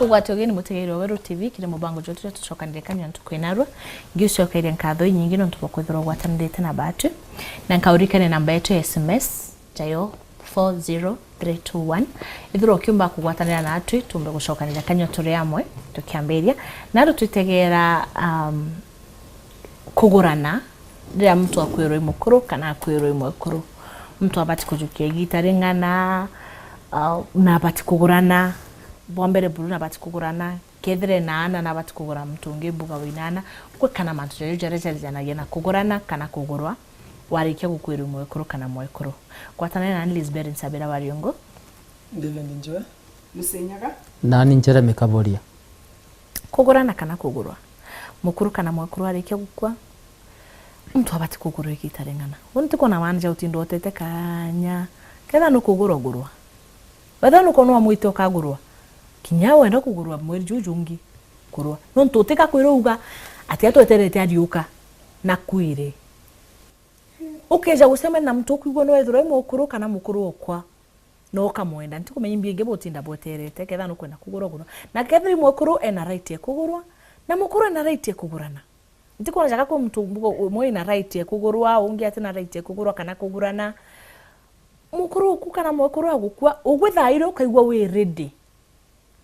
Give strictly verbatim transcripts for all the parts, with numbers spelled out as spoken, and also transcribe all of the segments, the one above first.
Gwati ugeni mutegeeri wa Weru T V, kiri mubango jwetu jwa tucokanire kanyua ntuku inarua. Ngiucokeria nkatho inyingi nontu bwa kwithirwa ugwatanirite na batwi. Na nkaurikania namba yetu ya S M S, jayo four zero three two one. Ithirwa ukiumba kugwatanira natwi, tumbe gucokanira kanyua turi amwe, tukiambiria. Naro twitegeera, um, kugurana, riria muntu akwirwa i mukuru kana akwirwa i mwekuru. Muntu abati kujukia igiita ring'ana, uh, na abati kugurana. Bwa mbere buru na abati kugurana. Kethira ena aana na abati kugura muntu ungi mbuga wina aana. Kwi kana mantu jajo jaria jarijanagia na kugurana kana kugurwa, warikia gukwirwa i mwekuru kana mwekuru. Gwatanira nani Lisbeth Nsabira wa Riungu. David Njue. Musenyaga. Nani Jeremy Kaboria. Kugurana kana kugurwa. Mukuru kana mwekuru arikia gukua, muntu abati kugurwa igiita ring'ana. Uni ntikwona wanja utinda utete kanya. Kethira nukugurwa, gurwa. Wethira nukwona wamwite ukagurwa, kinya wenda kugurwa mweri juu jungi, gurwa. Nontu utikakwira uga ati atweterete ariuka na kwire. Ukeja gucemania na muntu ukwigua nwethirwa i mukuru kana mukuru okwa. No ukamwenda. Ntikumenya imbi ingi butinda bweterete, kethira nukwenda kugurwa, gurwa. Na kethira i mwekuru ena right ya kugurwa, na mukuru ena right ya kugurana. Ntikwona jaka kwi muntu mbugo umwe ina right ya kugurwa, ungi atina right ya kugurwa kana kugurana. Mukuru uku kana mwekuru agukua, ugwe thaa iria ukaigua wi ready.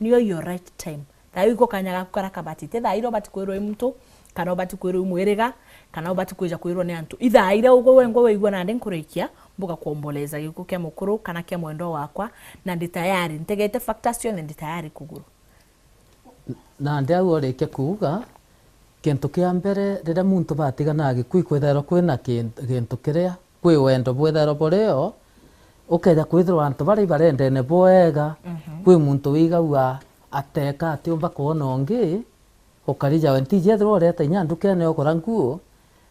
Nio your right time. Thaa iu iko kanya gaku karia kabati. Ti thaa iria ubati kwirwa i muntu, kana ubati kwirwa i mwiriga, kana ubati kwija kwirwa ni antu. I thaa iria ugwe wengwa waigua nandi nkurikia, mbuga kuomboleza gikuo kia mukuru kana kia mwendwa wakwa, na ndi tayari. Ntegete factors cionthe, ndi tayari kugurwa. Nandi au urikia kuuga, kintu kia mbere, riria muntu batigana agikua, ikwithairwa kwina kin-, gintu kiria kwi wendo bwithairwa burio, ukeja kwithirwa antu baria ibarendene bwega, mhm, kwi muntu wigagua ateka atiumba kwona ungi, ukari jawe ntiji ethirwa ureta inya ndukene ugura nguo,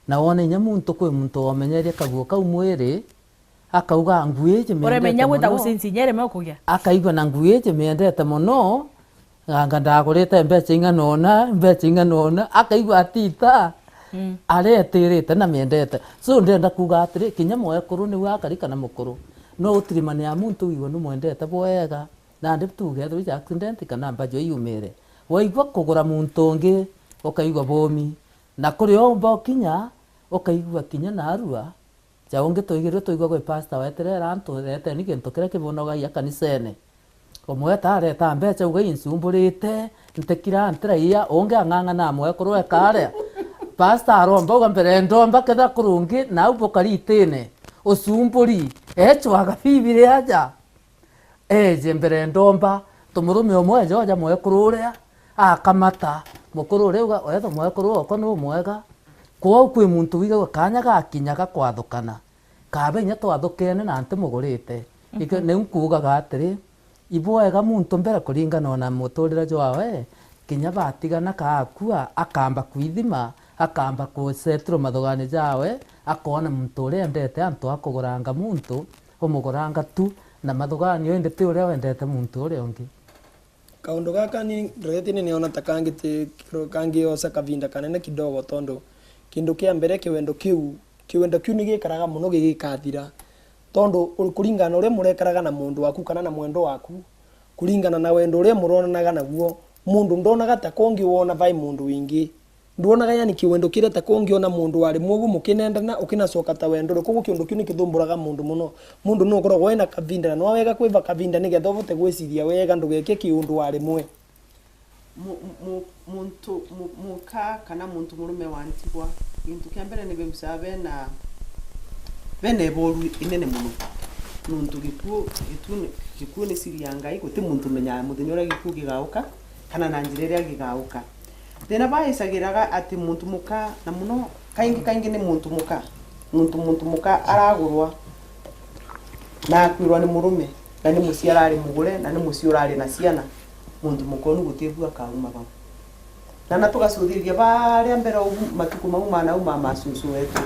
na wone inya muntu, kwi muntu womenyeria kaguo kau mwiri, akauga, "Ngui iji miendete mono." Uremenya gwita gucinci inya ireme ukugia. Akaigua na ngui iji miendete mono, Anga ndagurite mbeca ing'ana ona, mbeca ing'ana ona, akaigua atita, mm, aretirite na miendete. So, ndenda kuuga atiri, kinya mwekuru niwe akari kana mukuru, no utirimania muntu wigua numwendete bwega. Nandi tuge ethirwa ija accident kana mbajo yumire, waigua kugura muntu ungi, ukaigua bomi. Na kuri o umba ukinya, ukaigua kinya narua, Ja ungi twaigirue twaigua gwi pastor weterera antu, reteni gintu kiria kibonogagia kanisene. Umwe eta areta mbeca, auga, "Insumburite, ntikira ntiraia," ungi ang'ang'ana amwekuru ekaria. Pastor aromba, auga, "Mbere ndomba ketha kurungi, nau bukari itine, usumburi, echwaga bibiri aja." Eeje mbere ndomba, tumurume umwe eeja oja mwekuru uria, akamata. Mukuru uria auga, "Wethwa mwekuru okwa numwega." Kwou kwi muntu wigagua kanya gakinya ga kwathukana, kaaba inya twathukene na ntimugurite. Ike-, mhm, niu nkuugaga atiri, ibwega muntu mbere kuringana na muturire jwawe, kinya batigana kaakua, akamba kwithima, akamba kusetirwa mathugani jawe, akoona muntu uria endete antu a kuguranga muntu, umuguranga tu na mathuganio, indi ti uria wendete muntu uria ungi. Kaundu gaka ni ndoreti ni niona ta kangiti-, kangiosa kavinda kanene kidogo, tondu kindu kia mbere, kiwendo kiu, kiwendo kiu ni gikaraga mono gigikathira, tondu uri-, kuringana na uria murekaraga na mundu waku kana na mwendwa waku, kuringana na wendo uria muronanaga naguo, mundu ndonaga ta kongi wona vai mundu wingi. Ndwonaga, yani, kiwendo kiria ta kungiona mundu wa rimwe uguo mukinendana, ukinacoka ta wendo uri kuguo, kiundu kiu ni kithumburaga mundu mono. Mundu nukoragwa wina kavinda, na nwawega kwiva kavinda nigetha uvote gwiciria wega, ndugeke kiundu wa rimwe. Mu-, mu-, muntu mu-, muka kana muntu murume wa ntigwa, gintu kia mbere ni beusaga bena, bena iboru inene mono. Nuntu gikuu, gikuu ni, gikuu ni siri ya Ngai, guti muntu umenyaga muthenya uria gikuu gigauka, kana na njira iria gigauka. Thina baicagiraga ati muntu muka, na muno kaingi kaingi ni muntu muka. Muntu, muntu muka aragurwa na akwirwa ni murume, na ni mucii arari mugure, na ni mucii urari na ciana, muntu muka unu guti bu akauma bau. Na, na tugacuthiriria baria mbere ugu, matuku mau ma nau ma macucu wetu,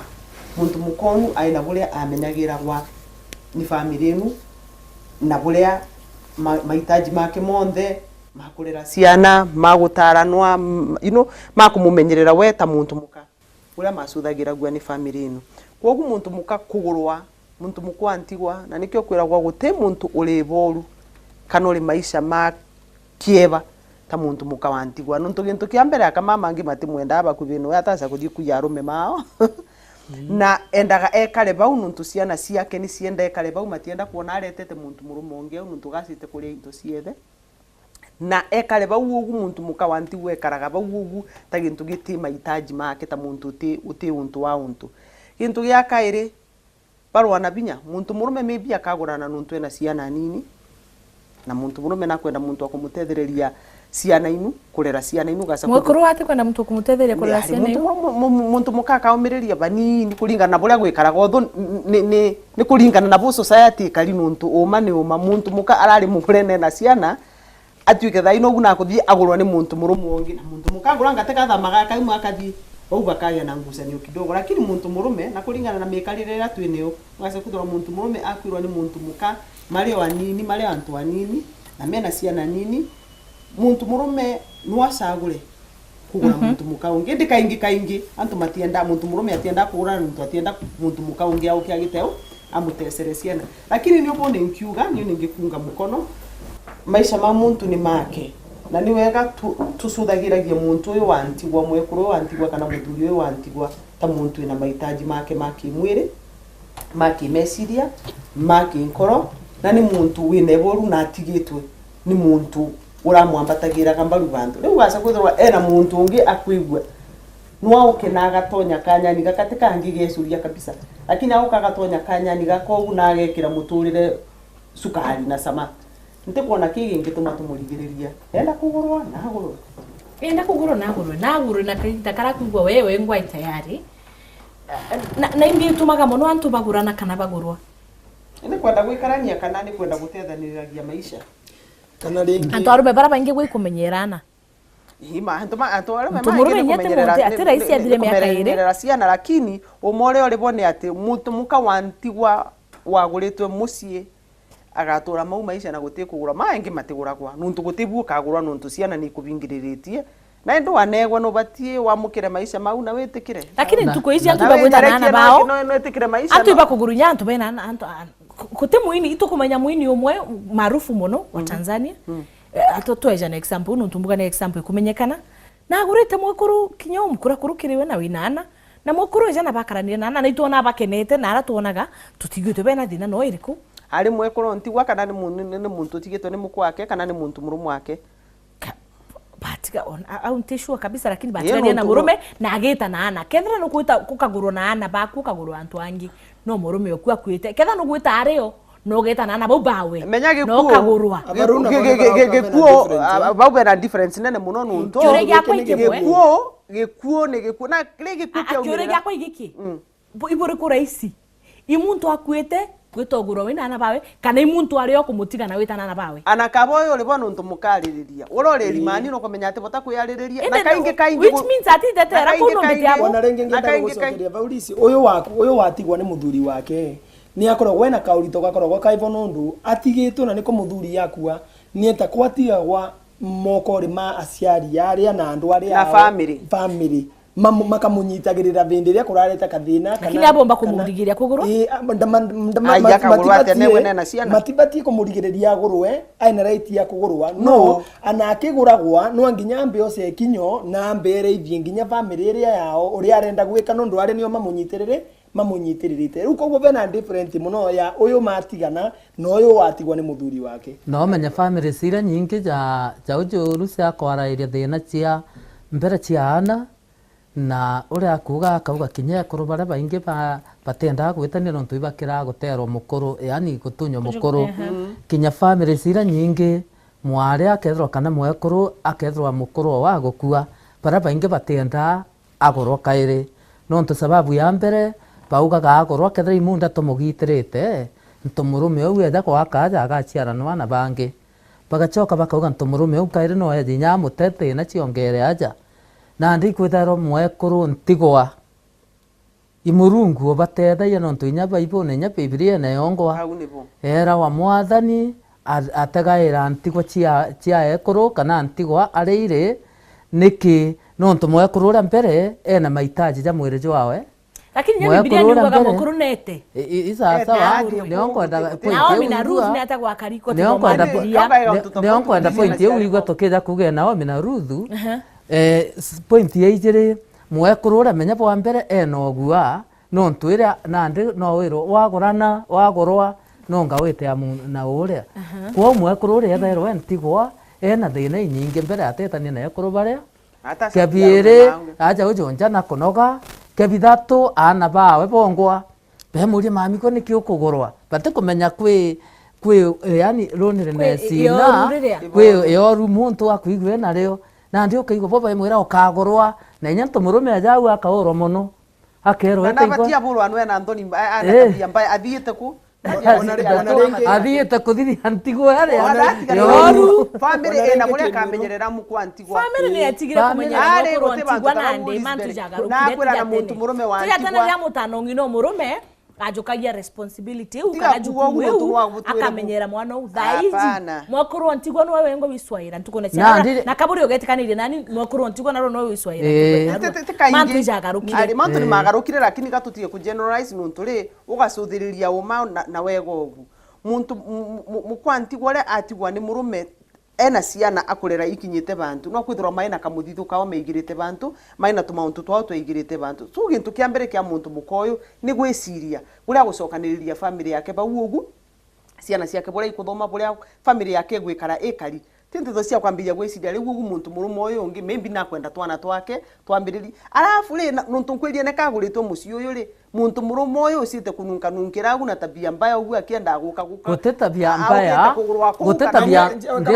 muntu muka unu ai na buria amenyagiragwa ni family inu, na buria ma-, mahitaji make monthe, ma kurera ciana, ma gutaranwa, m-, you know, ma kumumenyerera we ta muntu muka, uria macuthagiragua ni family inu. Kwogu muntu muka kugurwa, muntu muka wa ntigwa, na nikio kwiragwa guti muntu uri iboru kana uri maisha ma kieba ta muntu muka wa ntigwa. Nontu gintu kia mbere, akamama angi matimwendaa bakuvi nowe ataca kuthii kuiya arume mao. Na endaga ekare bau, nontu ciana ciake nicienda ekare bau, matienda kwona aretete muntu murume ungi au, nontu gacite kuria into ciethe. Na ekare bau ugu, muntu muka wa ntigwa ekaraga bau ugu, ta gintu giti mahitaji make, ta muntu uti, uti untu wa untu. Gintu gia kairi, barwa na binya. Muntu murume maybe akagurana nontu ena ciana nini, na muntu murume nakwenda muntu wa kumutethereria ciana inu, kurera ciana inu, gaca Mwekuru ati kwenda muntu wa kumutethereria kurera ciana inu? Muntu mu-, mu-, mu-, muntu muka akaumiriria banini kuringana na buria gwikaraga, although n-, ni, ni, ni kuringana na bu society ikari, nontu uma ni uma, muntu muka arari mugurene na ciana, atuike thaa ino ugu nakuthii agurwa ni muntu murume ungi, na muntu muka agurwa ngate kathamaga akauma akathii, bau bakagia na ngucanio kidogo. Lakini muntu murume, na kuringana na mikarire iria twi niyo, ugaca kwithirwa muntu murume akwirwa ni muntu muka, mari o anini, mari o antu anini, na mena ciana nini, muntu murume no acagure kugura Mhm. muntu muka ungi. Indi kaingi kaingi, antu matienda, muntu murume atienda kugura muntu, atienda muntu muka ungi auke agite u, amutecere ciana. Lakini ni ubu ni nkiuga, ni ningikunga mukono, maisha ma muntu ni make. Na ni wega tu-, tucuthagiragia muntu uyu wa ntigwa, mwekuru uyu wa ntigwa, kana muthuri uyu wa ntigwa, ta muntu wina mahitaji make ma kimwiri, ma kimeciria, ma kinkoro, na ni muntu wina iboru na atigitwe ni muntu uramwambatagiraga mbaru bantu. Riu ugaca kwithirwa ena muntu ungi akwigua, no auke na agatonya kanyani gakati kangi gecuria kabisa, lakini auka agatonya kanyani gaka ugu na agekira muturire cukari na cama. Ntikwona ki gingituma tumurigiriria. Enda kugurwa, na agurwe. Enda kugurwa, na agurwe. Na agurwe na kahinda karia akwigua we, we ngwai tayari. Na, na imbi itumaga mono antu bagurana kana bagurwa? Ni kwenda gwikarania kana ni kwenda gutethaniriragia maisha? Kana ringi antu arume bara baingi gwi kumenyerana. Ima, antu ma, antu arume Muntu maingĩ murume ni inya ti kumenyerera, muntu, ni, ati raisi ni, athire ni miaka iri. Kumenyerera ciana, lakini umwe uria uri bo ni ati muntu muka wa ntigwa waguritwe mucii, agatura mau maisha na guti kugura. Maingĩ matiguragwa, nuntu guti bu ukagurwa, nuntu ciana ni ikubingiriritie. Na indi wanegwa nubatie wamukire maisha mau na witikire. Lakini na, ntuku ici na antu bagwita na ana bao, no, no itikire maisha antu no. Ibakuguru inya antu bena ana, antu, a, ku-, kuti mwini, itukumenya mwini umwe marufu muno wa Mhm. Tanzania. Mm. Eh, atu-, tweja na example, nuntu mbuga ni example ikumenyekana. Na agurite mwekuru kinya umukura kuru kiriwe na wina ana. Na mwekuru eja na bakaranire na ana, na itwona bakenete, na ara twonaga tutiguite bena thina no iriku. Ari mwekuru ntigwa kana ni mu-, ni, ni, ni muntu utigitwe ni mukwe wake kana ni muntu murume wake? Ka-, batiga on-, a-, au nti sure kabisa, lakini Ii, batigania na nuntu murume na agita na ana. Kethira nukwita kukagurwa na ana baku, ukagurwa antu angi, no murume oku akuite. Kethira nugwita ario, no ugeta na ana bau bawe. Menya na gikuo, ukagurwa. Abaru na gi-, gi-, gi-, gi-, gikuo, bau bena difference, eh? A-, bau bena difference nene muno nuntu. Kiuria giakwa ikimwe. Gikuo, gikuo ni gikuo. Na ri gikuo A-, a, kiuria kiaumiriria giakwa igiki? Mm. Bu-, iburiku raisi? I muntu akuite, gwita ugurwa wina ana bawe, kana i muntu aria ukumutiga na wita na ana bawe? Ana kaba uyu uri bo nuntu mukaririria. Uria uri Ii. Elimani nukumenya ati bota kwiyaririria. Na indi kaingi no, kaingi which gu-, means ati na itetera kaingi kuu no kaingi, mbitiabu. Ona ringi na ngenda kaingi kaingi gucokeria Paulisi, uyu waku, uyu watigwa ni muthuri wake, ni akoragwo ena kaurito gakoragwo kaibo nundu atigitwe na niko muthuri akua, ni eta kwatigagwa mokori ma aciari aria na andu aria na ao, family. Family. Mamu-, makamunyitagirira bindi iria kurareta kathina. Lakini kana, abomba kana kumurigiria kugurwa? Ii, a, nda-, ma-, nda-, ma-, Ai, ma-, akagurwa atia matibatie, negwe nena ciana? Matibatie kumurigiriria agurwe, aina right ya kugurwa. No, no, ana akiguragwa, no nginya ambe oce kinyo, na ambe ereithie nginya family iria yao, uria arenda gwika, nondu ari nio mamunyitiriri, mamunyitiririte. Riu koguo bena different muno ya uyu matigana, na uyu watigwa ni muthuri wake. No menye families iria nyingi ja, ja ujuru cia kwarairia thina cia mbere cia ana, Na uria akuuga akauga kinya ekuru baria baingi ba-, batiendaga gwitania nontu ibakiraga guteerwa mukuru, yaani gutunywa mukuru. Ehe. Mm. Kinya families iria nyingi, mwari akethirwa kana mwekuru akethirwa mukuru o wa gukua, baria baingi batiendaa agurwa kairi. Nontu sababu ya mbere, baugaga agurwa kethira i munda tumugitirite, ntu murume uu eja gwaka aja agaciaranwa na bangi. Bagacoka bakauga ntu murume uu kairi no eje inya amutete na ciongere aja. Nandi ikwithairwa mwekuru ntigwa. I Murungu ubatethagia nontu inya Baibone, inya Bibiriene yongwa. Au nibo. Eerawa Mwathani a-, ategaira ntigwa cia, cia ekuru kana ntigwa ari iri. Niki? Nontu mwekuru uria mbere ena mahitaji ja mwiri jwawe. Lakini nya Bibilia ni ugaga mukuru nete. I- i- i sawa sawa. Nio nkwenda point iu igua. Naomi na Ruth ni ata gwakari ko? Nio nkwenda point iu igua tukija kuge Naomi na Ruth. Eh, point ya ijiri, mwekuru uria menya bwa mbere ena ugua, nontu iria nandi no wirwo wagurana, wagurwa, no ngawite ya mu- na uria. Kwou mwekuru uria ethairwe ntigwa, ena thina inyingi mbere atetania na ekuru baria. Kia biiri, aja uju nja na kunoga. Kia bithatu, aana bawe bongwa. Bemurie, "Mami, ko niki ukugurwa?" Batikumenya kwi, kwi, yani, loneliness ina, kwi ioru muntu akwigua nario. Nandi ukaigua bo bemwira ukagurwa. Na inya ntu murume aja au akaurwa mono. Akerwa, na batiaburwa nwe na nthoni, ana tabia mbaya, athiite ku? Athiite kuthiria ntigwa aria. Family ina muria akamenyerera mukwa ntigwa. Family ni etigire kumenyera ari guti bantu ntigwa nandi mantu jagarukire. Nakwira na muntu murume wa ntigwa. Tena ria mutano ng'ina murume ajukagia responsibility u kana jukumu iu akamenyera mwana u thaiji. Mwekuru ntigwa nwe wengo wiswaira ntuku na ciana na kaburi ugetikanirie nani mwekuru ntigwa naro nwe wiswaira. Mantu jagarukire. Ari mantu ni magarukire, lakini gatutige ku generalize nuntu ri ugacuthiriria uma na, na wega ugu. Muntu, mu- mu- mukwa ntigwa uria atigwa ni murume ena ciana akurera ikinyite bantu, no kwithirwa mai na kamuthithu kao meigirite bantu, mai na tumauntu twao tweigirite bantu. So gintu kia mbere kia muntu muka uyu ni gwiciria buria agucokaniriria family yake bau ugu, ciana ciake buria ikuthoma, buria family yake igwikara ikari. Ti nteto cia kwambiria gwiciria riu ugu muntu murume uyu ungi maybe nakwenda twana twake twambiriri. Alafu ri, na- nuntu nkwirie neka aguritwe mucii uyu ri, muntu murume uyu ucite kununka nunkira agu na tabia mbaya ugu akienda guka guka. Guti tabia mbaya, guti tabia,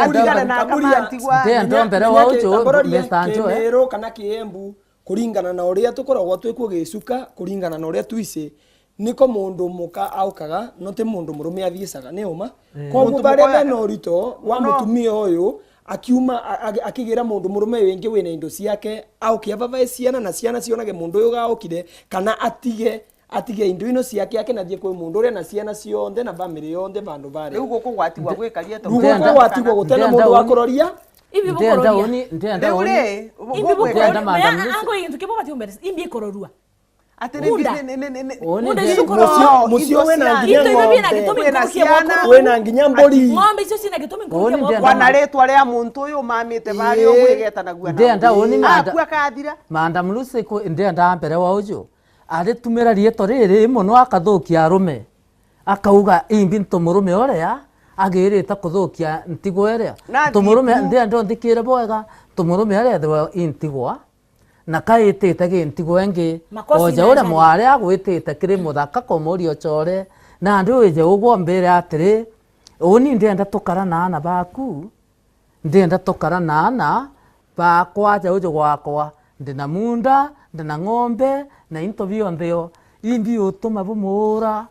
atigane na akamantigwa. Ndienda mbere wa uju, Mister Njoe. Kimiru kana Kiembu, kuringana na uria tukoragwa twi kugicuka, kuringana na uria twici, niko mundu muka aukaga, no ti mundu murume athiicaga, ni uma? Koguo baria bena urito wa mutumia uyu akiuma a- a- akigira mundu murume wingi wina indo ciake, auke abavae ciana na ciana cionage mundu uyu gaukire, kana atige atige indo ino ciake akenathie kwi mundu uria na ciana cionthe na family yonthe vandu bari. Riu guku gwatigwa gwikaria to. Riu guku gwatigwa gutena mundu wa kuroria. Ibi bukuroria. Ndienda uni, ndienda uni. Ibi bukuroria. Ango gintu kibo bati umbere. Imbi kurorua. Ati ni Unda. Ni- ni- ni- ni- Unda ni- ni- mucio- mucio wina nginya into ibi bina ng'ombe, gitumi wina nkurukia ciana, mwako. Wina nginya mburi. Ng'ombe icio cina gitumi nkurukia mwako. Wana ritwa ria muntu uyu umamite bari ugu igetanagua na ndienda uni manda- akua kathira. Madam Lucy, ku- ndienda mbere wa uju aritumira riitwa riri mono akathukia arume. Akauga imbi ntu murume uria agirite kuthukia ntigwa iria. Ntu murume ndienda unthikire bwega, ntu murume aria ethirwa intigwa. Na kaitite gintigwa ingi, oja uria mwari agwitite kiri muthaka kumuria ucore, nandi wije ugwe umbire atiri, uni ndienda tukara na aana baku, ndienda tukara na aana bakwa, aja uju gwakwa, ndina munda, ndina ng'ombe, na into bionthe o, imbi utuma bumuura?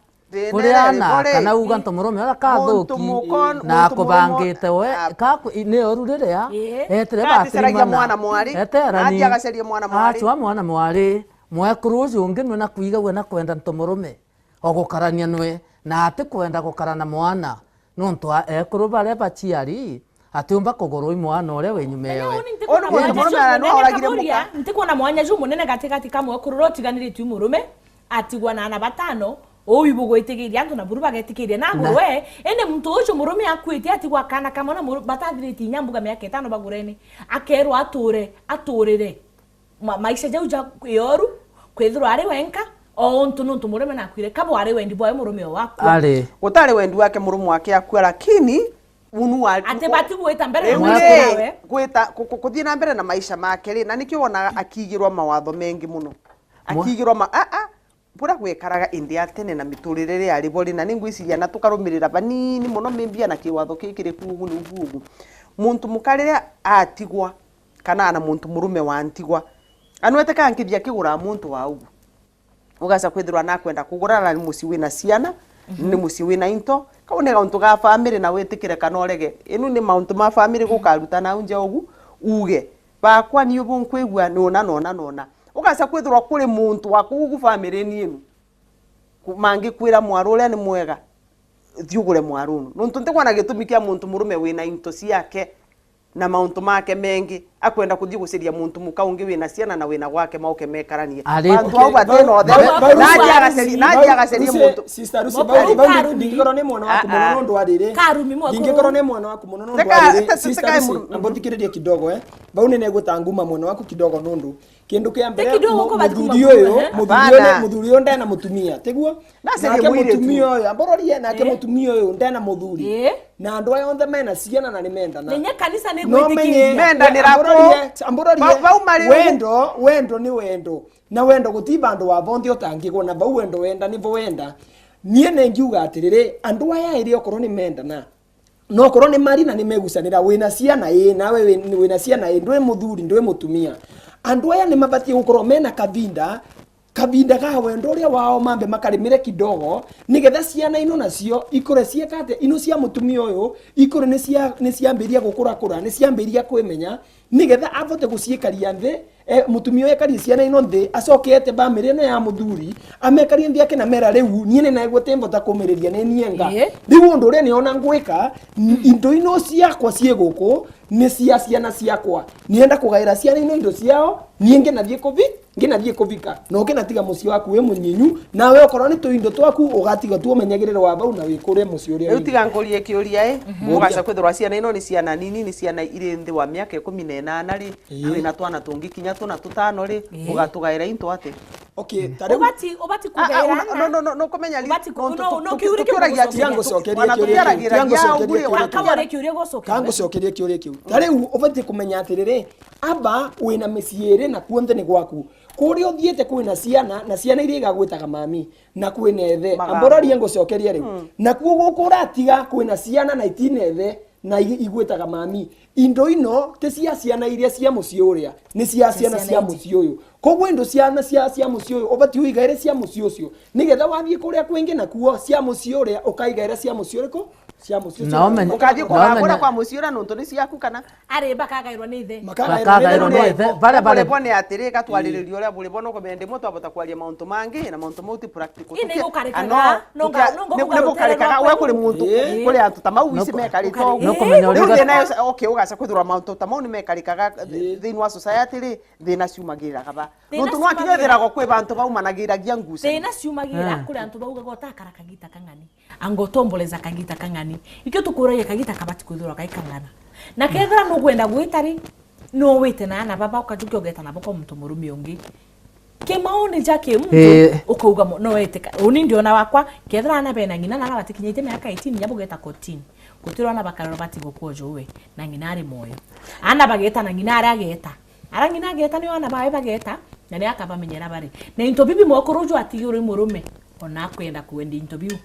Kuri ana, kana uga ntu murume uria kathuki na akubangite we, ni oru riria etire batirima mwana mwari, eterani, acwa mwana mwari, mwekuru uju ungi nwina kwigagua na kwenda ntu murume ogukarania nwe, na atikwenda gukara na mwana, nontu ekuru baria baciari atiumba kugurwa i mwana uria wi nyuma ewe. Ntikwona mwanya ju munene gatigati ka mwekuru uria utiganiritie murume, atigwa na ana batano, uu ibugwitikiria antu na buru bagetikiria na agurwe, indi muntu ucio murume akuite atigwa kana kamwe na muru- batathiritie inya mbuga miaka itano bagurene, akerwa ature, aturire ma- maisha jau ja ioru, kwithirwa ari wenka, o untu nuntu murume nakwire, kabo ari wendi bwawe murume o wakua. Ari. Gutari wendi wake murume wake akua, lakini unu wa- ati bati gwita mbere na riu mwaka ri, nawe. Gwita ku- ku- kuthii na mbere na maisha make ri, na nikio wonaga akigirwa mawatho mengi muno. Mwa- Akigirwa ma a a buria gwekaraga indi ya tene na miturire iria yari bo ri, na ningwiciria na tukarumirira banini muno mimbia na kiwatho kii kiri ku ugu ni ugu ugu. Muntu muka riria atigwa, kana ana muntu murume wa ntigwa, anwete ka nkithia kigura muntu wa ugu. Ugaca kwithirwa nakwenda kugura na ni mucii wina ciana, ni mucii wina into, kau ni gauntu ga family na witikire kana urege. Inu ni mauntu ma family gukaruta nau nja ugu, uge, bakwa ni ubu nkwigua ni una na una na una. Ugaca kwithirwa kuri muntu wa kuu ugu family-ini inu, ku- mangikwira mwaru uria ni mwega, thii ugure mwaru unu. Nuntu ntikwona gitumi kia muntu murume wina into ciake na mauntu make mengi, Akwenda kuthii guceria muntu muka ungi wina ciana na wina gwake, mauke mekaranie. Ari- Bantu au Okay, bati na uthe. Bau, bau, Nathi Lucy, agaceria, nathi agaceria Lucy, muntu. Sister Lucy, Bau bau, bau, Karumi. Ndingikorwo ni mwana waku Ah, muno ah. nondu wa riri. Karumi mwa Ndingikorwo Karumi. ni mwana waku muno nondu Teka, wa riri. te-, te-, Sister teka Lucy, muru- amba uthikiririe kidogo, eh. Bau ni negutanguma mwana waku kidogo nundu. Kindu kia mbere, kidogo mu-, ko bati muthuri kumaguma, uyu, eh? Muthuri uyu, Bana. muthuri uyu ndena mutumia, tiguo? Nacerie Nake mwiritu. mutumia uyu, ambororie, nake Eh. mutumia uyu ndena muthuri. Eh. Na andu aya onthe mena ciana na ni mendana. Menye kanisa ni No gwitikiria. menye, Mendanira ambororie, ku? ambororie, Bau, bau mari ugu? wendo, wendo ni wendo. Na wendo guti bandu wa bonthe utangigwa, na bau wendo wenda ni bo wenda. Nie nengiuga atiriri, andu aya eri okorwo ni mendana, nokorwo ni mari na ni megucanira, wina ciana ii, nawe wi-, wina ciana ii, ndwi muthuri, ndwi mutumia. Andu aya ni mabatie gukorwo mena kavinda, kavinda ga wendo uria wao mambe makarimire kidogo, nigetha ciana ino nacio ikure cieka atia? Ino cia mutumia uyu ikure ni cia-, ni ciambiria gukurakura, ni ciambiria kwimenya, nigetha abote guciikaria nthi, eh, mutumia uyu ekarie ciana ino nthi, acokete bamiri ino ya muthuri, amekarie nthi akina mera, riu nie ni naigua ti mbota kumiriria ni nienga. Ii. Riu undu uria niona ngwika, n-, indo ino ciakwa cii guku, ni cia ciana ciakwa. Nienda kugaira ciana ino indo ciao, nie nginathie kubi-, nginathie kubika. No ukinatiga mucii waku wi munyinyu, nawe okorwo ni tuindo twaku, ugatiga tu umenyagirire wa bau na wikure mucii uria Riu wingi. tiga nkurie kiuria, i? Mhm. Ugaca kwithirwa ciana ino ni ciana nini, ni ciana iri nthi wa miaka ikumi na inana ri, Ii. twina twana tungi kinya tuna tutano ri, Ii. ugatugaira into atia? Okay, ta riu Ubati, ubati Ah, ah, kugaira una-, no, no, no, no, kumenya ri, Ubati ku-, nontu no, tu-, no, tu-, kiuri kiu tukiuragia gucokeria. Tiga ngucokerie Wana kiuria kiu, tukiaragira tiga ria ngucokerie ugure kiuria wa kiu. Kawa ri kiuria gucokeria. Tiga ngucokerie kiuria kiu. Ta riu ubati kumenya atiriri, aba wina micii iri na kuonthe ni gwaku. Kuria uthiite kwina ciana, na ciana iria igagwitaga mami, na kwina ithe. Magamba. Ambororie ngucokerie riu. Mm. Nakuo guku uratiga kwina ciana na itina ithe, na i-, igwitaga mami. Indo ino ti cia ciana iria cia mucii uria, ni cia Cia ciana ciana cia iji. mucii uyu. Koguo indo ciana cia, cia mucii uyu, ubati uigaire cia mucii ucio. Nigetha wathii kuria kwingi nakuo, cia mucii uria, ukaigaira cia mucii uriku? Cia mucii ucio. Na umenye- Ukathii na kugagura umenya- kwa mucii uria nontu ni ciaku kana? Ari bakagairwa ni ithe. Makagairwa ni Bakagairwa ni ithe. ithe. Baria bari- Buri bo ni atiri, gatwaririria uria buri bo, no kumenya ndimwe twabota kwaria mauntu mangi, na mauntu mau ti practical. Ii, ni Tuki-, gukarikaga, ano, no nga-, tukia-, no ni-, ngukuga ni gukarikaga, rutere we rwakwa kuri muntu, Ii. kuri antu ta mau ici Nuku-, mekarite Nukuri. uguo. nukumenya Riu uria thina yo, okay, ugaca kwithirwa mauntu ta mau ni mekarikaga Ii. thiini wa society ri, thina ciumagiriraga ba? Thina Nontu nwakinya ciumagirira- ithiragwo kwi bantu baumanagiragia ngucanio. Thina ciumagirira Ah. kuri antu baugaga utakara kagita kang'ani. Anga utomboleza kagita kang'ani. Ikio tukuragia kagita kabati kwithirwa gai kang'ana. Na kethira nukwenda gwita ri, no wite na ana baba ukajukia ugeta nabo kwa muntu murume ungi. Kimaoni ja ki muntu, Eh. ukauga mo-, no wete ka-, uni ndiona wakwa, kethira ana bena ng'ina na ana batikinyite miaka eighteen, nya bugeta kotini. Gutirwa ana bakarerwa batigwo kwa uju we, na ng'ina ari moyo. Ana bageta na ng'ina aria ageta. Ara ng'ina ageta nio ana bawe bageta, na ni akabamenyera bari. Na into bibi mwekuru uju atigirwe murume, ona akwenda kwendia into biu.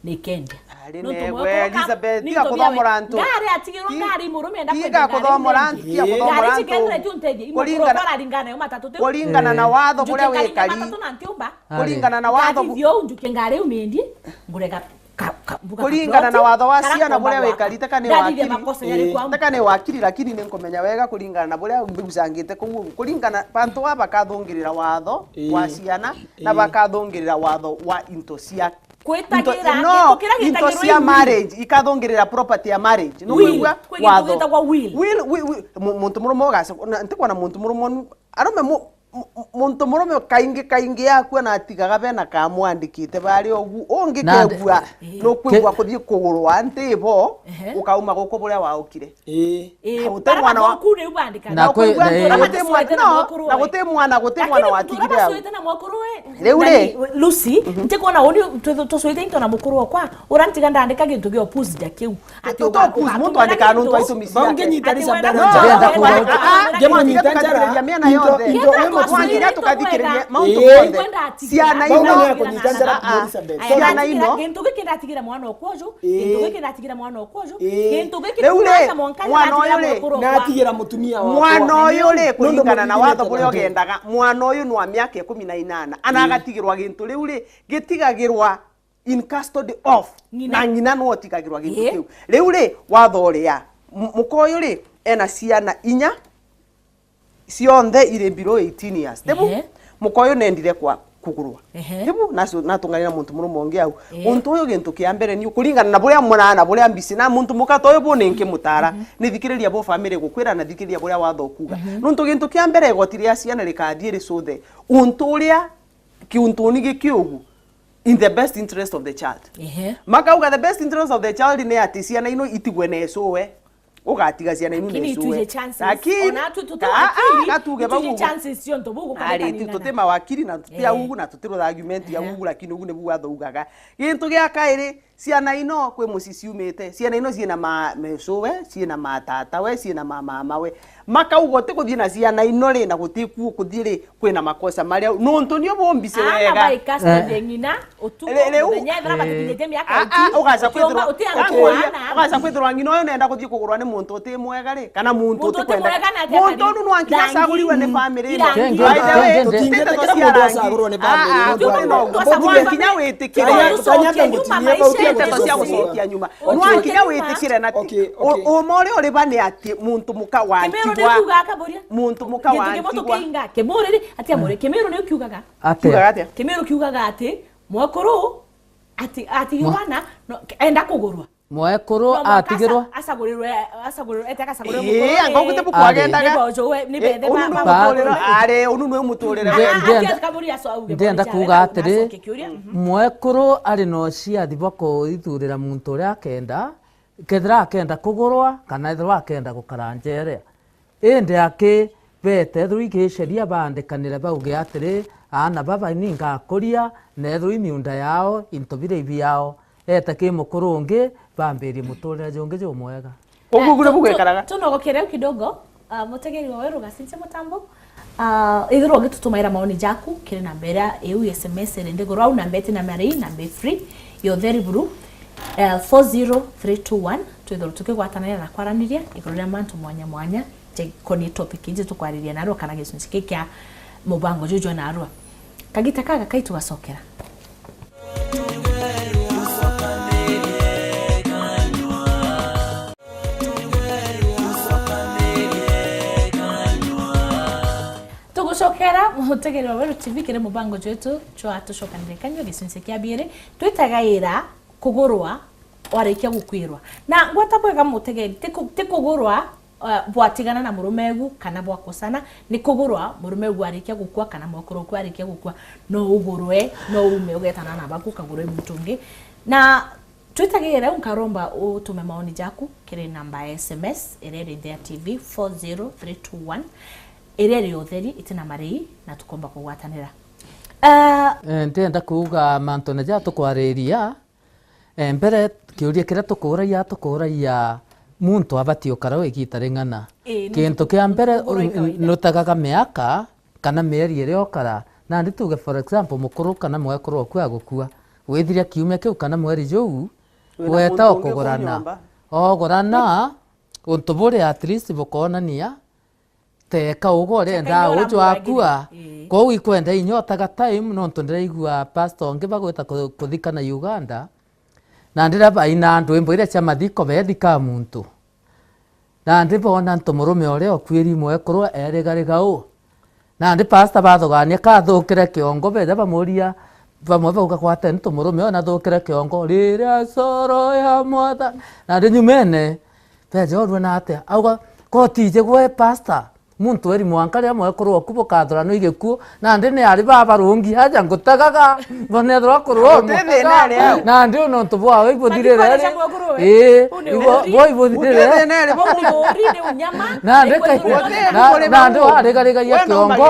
Nikendia. Ari Nontu negwe, mwekuru ka-, Elizabeth, ni tiga into kuthomora biawe. Antu. Ngari atigirwo Ti-, ngari murume enda tiga kwenda ngari kuthomora umendia. Antu, tiga Ngari kuthomora Antu. Cikenderetio nteithie, imwe Kuringana, kuroka aringana yo matatu, ti kuringana na watho buria wi kari. Matatu na ntiumba. Ari. Kuringana na watho bu- Ngathithia uu njuke ngari umendie, ngure ga-, ka-, ka-, mbuga Kuringana na kaploti, watho wa karia ciana komba buria wi gwaka. Kari, teka ni Ndathithia wakiri. Makosa yari Ii. kwa Teka ni wakiri, lakini ni nkumenya wega kuringana na buria mbigucangite kuu. Kuringana, bantu aba bakathungirira watho Ii. wa ciana, na Ii. bakathungirira watho wa into cia Kwitagira, into, no, gintu kiria into gitagirwo cia i will. Marriage, ikathungirira property ya marriage. Will. Nukwigua? Kwi gintu watho gitagwa will. Will, wi-, wi-, mu-, muntu murume ugaca, na ntikwona muntu murume nu-, arume mu-, mu-, mu-, muntu murume kaingi, kaingi akua na atigaga bena kamwandikite bari ugu. Ungi Na kegua, Ii. nukwigua Ke- kuthii kugurwa nti bo, Ehe. ukauma guku buria waukire. Ii. Ii, Na guti bara mwana wa- bathuku riu bandika. Na Na kwi-, kwigua na ii. Aba guti mwana, tucwete na no, mwekuru na we. guti mwana, guti mwana Lakini watigire muntu au. Aba tucwete na mwekuru we. Riu ri. Nani, Lucy, Mhm. ntikwona uni tu-, tu-, tucwete into na mukuru wakwa, ura ntiga ndandika gintu gia opposite ja kiu. Ati Tuto uga-, opposite, uga-, muntu andika nontu wa itumi ciake. Bangi nyita Ati Lisa wenda Bella. Ndenda kuga uti- Ah, ah, ngemunyita njara. Tukathikiriria miena Into, yothe. into, Nginya we muthuri. Twanginya tukathikiriria mauntu Ii. mothe. Kwenda atigire. Ciana Bau ino. Mwana ya kunyita njara Ah, ah. Elizabeth. Aya, Ciana natigire, ino. Gintu giki ndatigire mwana okwa uju, Ii. gintu giki ndatigire mwana okwa uju, Ii. gintu giki Riu ri, ndatigire mwana mwanka uyu ri, ndatigire mwekuru wakwa. Natigire mutumia wakwa. Mwana uyu ri, Nundu kuringana na muthuri watho buria ndetanate. ugendaga, mwana uyu ni wa miaka ikumi na inana. Ana Ii. agatigirwa gintu riu ri, gitigagirwa in custody of. Ng'ina. Na ng'ina niwe utigagirwa gintu Ii. kiu. Riu ri, watho uria, m-, muka uyu ri, ena ciana inya, cionthe iri below eighteen years. Tibu? Ehe. Muka uyu nendire kwaku. kugurwa. Ehe. Kibu, nacio, natunganira muntu murume ungi au. Ee. Untu uyu gintu kia mbere ni kuringana na buria murana, buria mbisi, na muntu muka ta uyu bu ni nkimutara. Mhm. Ni thikiriria bu family gukwira na thikiriria buria watho ukuga. Mhm. Nuntu gintu kia mbere igoti ria ciana rikathii ricuthe untu uria kiuntuni gikiugu in the best interest of the child. Ehe. Makauga the best interest of the child ni ati ciana ino itigwe na icuwe. Ugatiga ciana inu. Lakini nesu ituje we chances. Lakini ona tu tuti ka- wakili, ah, gatuge ituje bau chances cionto bugu. Ari, karikanina tu- na tuti mawakili na tuti, eh, augu na tuti rutha argument ya, eh, ugu, lakini ugu nibu athaugaga. Gintu gia kairi, ciana ino kwi mucii ciumite, ciana ino ciina ma mecuwe, ciina matatawe, ciina mamamawe. Makauga uti kuthii na ciana ino ri, na guti ku kuthii ri, kwina makosa maria, nontu nio bombise wega. Ana bai custody ng'ina, utuku, ri-, riu, muthenya, ethira batikinyite miaka, ah, ah, iti, ugaca ukiumba, kwithirwa, uti antu, okay, ana. Ugaca kwithirwa ng'ina uyu nenda kuthii kugurwa ni muntu uti mwega ri, kana muntu uti kwenda. Muntu uti mwega na muntu unu nwankinya acaguriwe ni family ino. By the way, tutingetekia muntu acagurwe ni family ino. Nwankinya witikire. Ndeto cia gucokia nyuma. Nwankinya witikire na ti. Okay, okay. Uma uria uri ba ni ati muntu muka wantigwa. Muntu muka wantigwa. Kimuriri, ati amuri, Kimiru ni ukiugaga. Atia? Kiugaga atia? Kimiru kiugaga ati mwekuru ati, atigirwa na, no, enda kugurwa. Mwekuru atigirwa. Acagurirwe, acagurirwe, ete agacagurirwe mukuru. Ii, anga ugite bukwagenda ga. Nibo jowe, ni bethe ba, ba muturire. Ari, unu ni muturire. Nde-, ndenda, ndenda kuuga atiri, mwekuru ari na uciathi bwa kuithurira muntu uria akenda, kethira akenda kugurwa, kana ethirwa akenda gukara njerea. Indi aki beeta, ethirwa i giceria baandikanire bauge atiri, aana baba ni ngakuria, na ethirwa i miunda yao, into biria i biao, eeta ki mukuru ungi, bambirie muturire jungi jumwega. Uguo, uguo niguo gwikaraga. Tunogokere u kidogo, ah, mutegeri wa weru gacince mutambo. Ah, ithirwa ugitutumaira maoni jaku kiri namba iria iu S M S iri nthiguru au, namba iti namba iri, namba i free, ya utheri buru, eh, four zero three two one, twithirwa tukigwatanira na kwaraniria iguru ria mantu mwanya mwanya jaikoni topic iji tukwariria narua kana gicunci kii kia mubango juju narua. Kagita kaga kai tugacokera. Tugucokera mutegeri wa Weru T V kiri mubango jwetu jwa Tucokanire Kanyua gicunci kia biiri, twitagaira kugurwa warikia gukwirwa. Na ngwata bwega mutegeri, ti ku-, ti kugurwa, uh, bwatigana na murume egu kana bwakosana, ni kugurwa murume egu arikia gukua kana mwekuru oku arikia gukua, no ugurwe, no ume ugetana na baku ukagurwe muntu ungi. Na twitagire riu nkaromba utume maoni jaku kiri namba ya S M S iria iri nthi ya T V four zero three two one, iria iri utheri itina marii na tukomba kugwatanira. Uh, eh, ndenda kuuga mantune ja tukwariria. Eh, mbere, kiuria kiria tukuuragia, tukuuragia muntu abati ukara u igiita ring'ana. Ii, ni kintu kia mbere, ugurwa i kawaida. Nutagaga miaka kana mieri iria ukara. Nandi tuge, for example, mukuru kana mwekuru oku agukua. Withiria kiumia kiu kana mweri juu, weta ukugurana. Ogurana, untu buria at least bukoonania teka uga urenda uju akua. Ii. Kwou ikwenda inya utaga time, nontu ndiraigua pastor ungi bagwita ku-, kuthika na Uganda, na ndirabaina ndwimbo iria cia mathiko beethika muntu. Nandi boona ntu murume uria ukuiri mwekuru erigariga u. Nandi pastor bathugania kathukire kiongo, beja bamuria, bamwe bauga, "Gwateni tu murume uyu nathukire kiongo, riria coro ya Mwathani." Nandi nyumene, beja urue na atia? Auga, "Kotiji gwe pastor, muntu eri mwanka riria mwekuru oku bukathurana igikuo, nandi ni ari babarungi aja ngutagaga, bonethirwa kurwa." Nandi u nontu bwawe ibuthirire ri. Ii, ibo, bo ibuthirire. Nandi kai, na, nandi warigarigagia kiongo,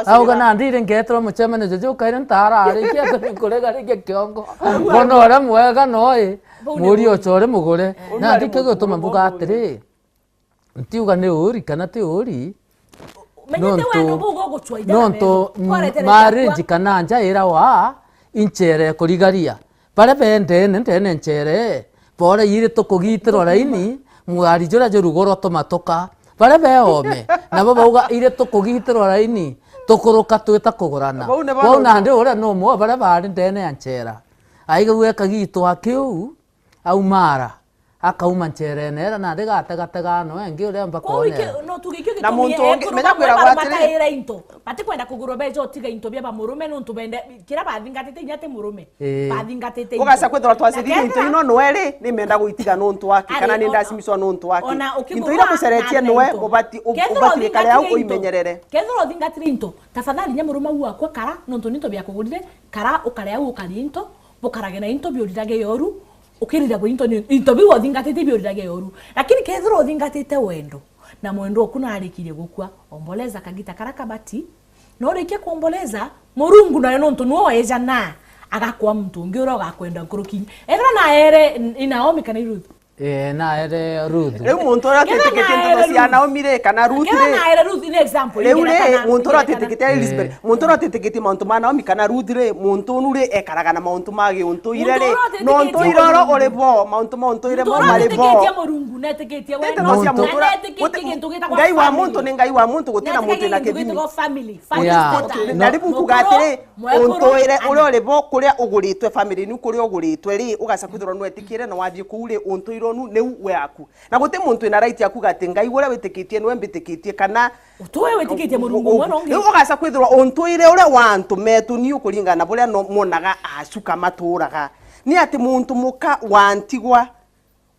auga, "Nandi iri ngeterwa mucemanio juju ukaire ntararikia tu nkurigarigia kiongo." Bona uria mwega noi, muria ucore mugure. Nandi kiu gituma mbuga atiri, ntiuga ni uuri kana ti uuri, nontu, nontu marriage kana nja irawa inchere kurigaria. Baria bendene ndene nchere, bora iri tukugitirwa raini, mwari juria jurugurwa tumatuka. Baria beome, nabo bauga, "Iri tukugitirwa raini, tukuruka twita kugurana." Bau nandi uria numwe wa baria bari ndene ya nchera. Aigagua kagitwa kiu, aumara. Akauma ncherene era, na rigatega tegano engi uria mba kwonera. No tuge ikio gitumi muntu ungi, menya kwiragwa atiri, mataira into. Batikwenda kugurwa beja utiga into bia bamurume nuntu bende kira bathingatite inya ti murume. Ii. Bathingatite into. Ugaca kwithirwa twacirire into ino nwe ri, ni menda guitiga nuntu wake, kana ni ndacimicwa nuntu wake. Into ira muceretie nwe, ubati, ubati wikare au uimenyerere. Kethirwa uthingatire into, tafadhali nya murume au wakwa kara, nuntu ni into biakugurire, kara ukare au ukarie into, bukarage na into biurirage yoru, ukirira bwi into ni, into biu uthingatite biurirage yoru. Lakini kethirwa uthingatite wendo, na mwendwa oku narikirie gukua, omboleza kagita kara kabati, na urikia kuomboleza, Murungu nawe nontu niwe weja na agakwa muntu ungi uria ugakwenda nkuruki. Ethira naere i Naomi kana i Ruth? Ee, naere Ruth. Riu muntu uria atitikitie nteto cia Naomi ri, kana Ruth ri? Kethira naere Ruth ni example. Riu ri, muntu uria atitikitie Elizabeth, muntu uria atitikitie mauntu ma Naomi kana Ruth ri, muntu unu ri ekaraga na mauntu ma giuntuire ri, na untuire uria uri bo, mauntu ma untuire bo mari bo. Ndeto cia muntu uria, Ngai wa muntu ni Ngai wa muntu, gutina muntu ina kithimi. Na riu nkuga atiri, untuire uria uri bo, kuria uguritwe, family ni kuria uguritwe ri, ugaca kwithirwa nwetikiire na wathii kuu ri, untuire unu niu we aku. Na guti muntu ina right ya kuga ati, "Ngai uria witikitie niwe mbitikitie," kana Utiwe witikitie Murungu umwe na ungi. Riu ugaca kwithirwa untuire uria wa antu metu ni ukuringana na buria no-, monaga acuka maturaga. Ni ati muntu muka wa ntigwa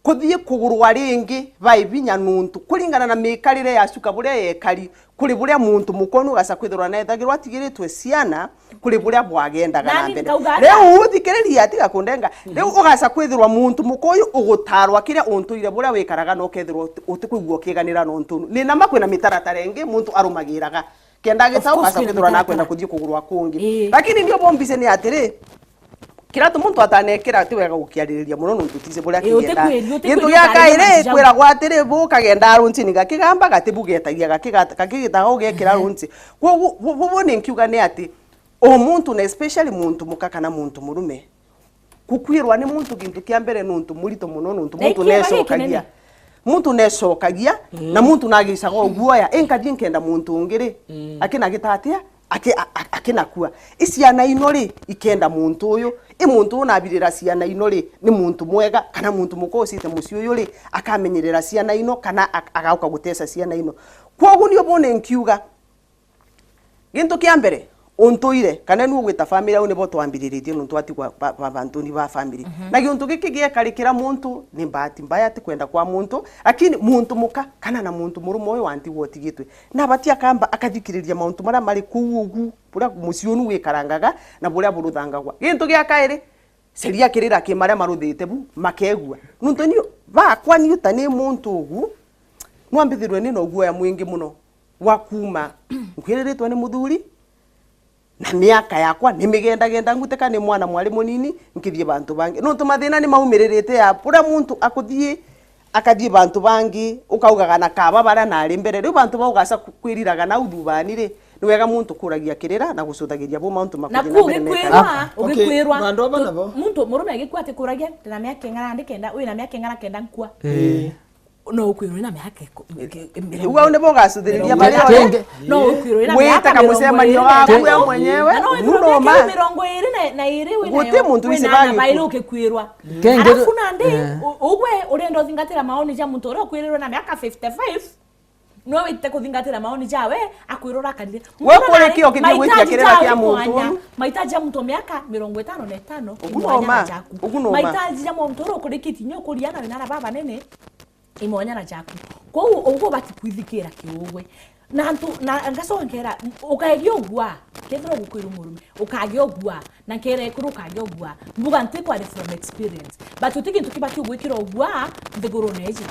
kuthii kugurwa ringi bai binya nuntu kuringana na mikarire ya cuka buria yekari, kuri buria muntu mukonu ugaca kwithirwa nethagirwa atigiritwe ciana, kuri buria bwagendaga na mbere. Riu uthikiririe, atiga kundenga. Riu ugaca kwithirwa muntu mukuyu ugutarwa kiria untuire buria wikaraga na ukethirwa uti-, utikwigua ukiganira nontu ni nama kwina mitaratara ingi muntu arumagiraga kenda agita ugaca kwithirwa nakwenda kuthii kugurwa kungi. Lakini ndio bo mbice ni atiri, kira tu muntu atanekira ti wega gukiaririria muno nontu utici buria kigenda. Gintu gia kairi kwiragwa atiri, bu kagenda runci ni gakigamba gati bugetagia gakigita ugekira runci. Kwogu bu, bu, bu ni nkiuga ni ati, o muntu, na especially muntu muka kana muntu murume, kukwirwa ni muntu gintu kia mbere ni untu murito muno, ni untu muntu necokagia. Muntu necokagia, na muntu nagicaga uguoya, inkathii nkenda muntu ungi ri, akinagita atia, aki-, a-, a-, akinakua. I ciana ino ri, ikenda muntu uyu, i muntu uyu nabirira ciana ino ri, ni muntu mwega, kana muntu muka ucite mucii uyu ri, akamenyerera ciana ino, kana ak-, agauka guteca ciana ino. Kwogu nio bone nkiuga, Gintu kia mbere, untuire, kana ni ugwita family au nibo twambiriritie nontu atigwa ba, ba, bantuni ba family. Na giuntu giki giekari kira muntu, ni bahati mbaya, ti kwenda kwa muntu, lakini muntu muka, kana na muntu murume uyu wa ntigwa utigitwe, nabati akamba akathikiriria mauntu maria mari kuu ugu, buria mucii unu wikarangaga, na buria buruthangagwa. Gintu gia kairi, Sheria kirira ki maria maruthite bu, makegua. Nontu ni bakwa ni uta ni muntu ugu, nwambithirwe ni na uguoya mwingi muno wa kuuma nkwiriritwe ni muthuri, na miaka yakwa ni migendagenda nguteka ni mwana mwari munini, nkithie bantu bangi. Nontu mathina ni maumiririte ya buria muntu akuthie, akathie bantu bangi, ukaugaga na kaba baria nari mbere. Riu bantu bau ugaca ku-, kwiriraga nau thubani ri, ni wega muntu kuragia kirira na gucuthagiria bu mauntu makuthina mbere na ikari. Na ku ugikwirwa, ugikwirwa. Bandu aba nabo. Muntu murume agikua ati kuragia, ndina miaka ing'ana ndi kenda, wina miaka ing'ana kenda nkua. Ii. No ukwirwe na miaka iku-, ki-, ki-, mirongo. Riu au nibo ugacuthiriria mirongo maria ithatu. No ukwirwe na miaka mirongo iri na ithatu. Wite kamucemanio gaku we mwenyewe. Na no withirwe miaka mirongo iri na, na iri wina yo. Guti muntu wina na bairi ukikwirwa. Kengi. Alafu nandi, eh, u-, ugwe urenda uthingatira maoni ja muntu uria ukwirirwe na miaka fifty-five, no wite kuthingatira maoni jawe, akwirora akarire. We kurikia ukithie gwitia kirira kia muntu. Mahitaji ya muntu miaka mirongo itano na itano. Ugu no ma. Ugu no ma. Mahitaji ya muntu uria ukurikitie nyo kuria na wina na baba nene. Imwanya na jaku. Kwou uguo ubati kwithikira kiugwe. Na antu, na ngacoka nkera, ukagia ugua, kethira ugukwirwa murume, ukagia ugua, na nkera ekuru ukagia ugua. Mbuga nti kwari from experience. But uti gintu kibati ugwikira ugua nthigurune iji.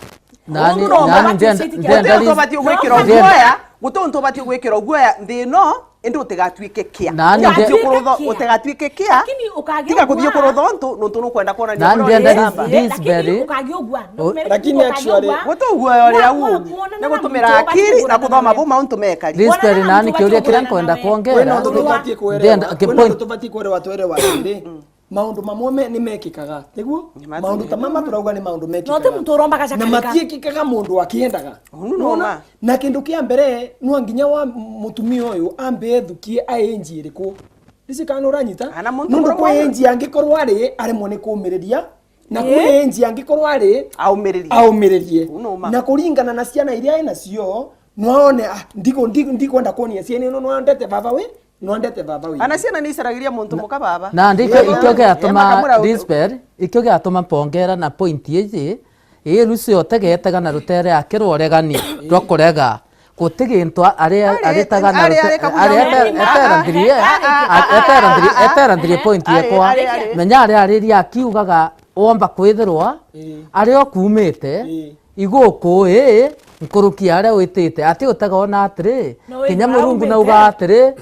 Nani, nani, ndenda, ndenda, guti untu ubati ugwikira uguoya, guti untu ubati ugwikira uguoya nthi ino. Indi utigatuike kia. Nani nde- Utigatuike kia. Utigatuike kia. Lakini ukagia ugua. Tiga kuthii kurutha untu, nontu nukwenda kuonania uria uri this, this very. Lakini ukagia ugua. Lakini actually, guti uguoya uria uu. Ni gutumira akiri na kuthoma bu mauntu mekari. This very nani kiuria kiria nkwenda kwongera. Wena untu tubatie kwere. Ndenda, wena untu tubatie kwere watu ere wa nthi. Maundu mamwe me-, ni mekikaga, tiguo? Ni mathina. Maundu ta mama turauga ni maundu mekikaga. No ti muntu urombaga na jakanika. Matiikikaga mundu akiendaga. Unu no ma. Na kindu kia mbere, no nginya wa mutumia uyu ambe ethukie a age iriku. Ndicikana uranyita? Ana muntu. Nundu kwa age angikorwo ari, aremwe ni kumiriria, Na kwi njia angikorwo ari aumiririe. Aumiririe. Uu ni uma. Na kuringana na ciana iria ena cio, nwone, ah, ndiku-, ndiku-, ndikwenda kwonia ciana ino nwendete baba wi, nwendete baba wi. Ana ciana ni icaragiria muntu muka baba. Na ndikio, yeah, ikio giatuma, yeah, makamura u- Lisbeth, ikio giatuma mpongera na point iji, ii Lucy otegetega na rutere akirwa uregani rwa kurega. Guti gintu a-, ari-, ari-, aritaga na ari-, rute-, ari kaburi ari-, ya ete-, munene. Etera ndiri, eh. Ah, ah, ah, etera ndiri, ah, ah, etera ndiri, eh, point ari, yekwa. Ari, ari. Menya ari ariria akiugaga womba kwithirwa, eh, ari o kuumite, eh, iguku ii, nkuruki aria witite. Ati utega ona atiri, no kinya withirwa Murungu aumite. Nauga atiri,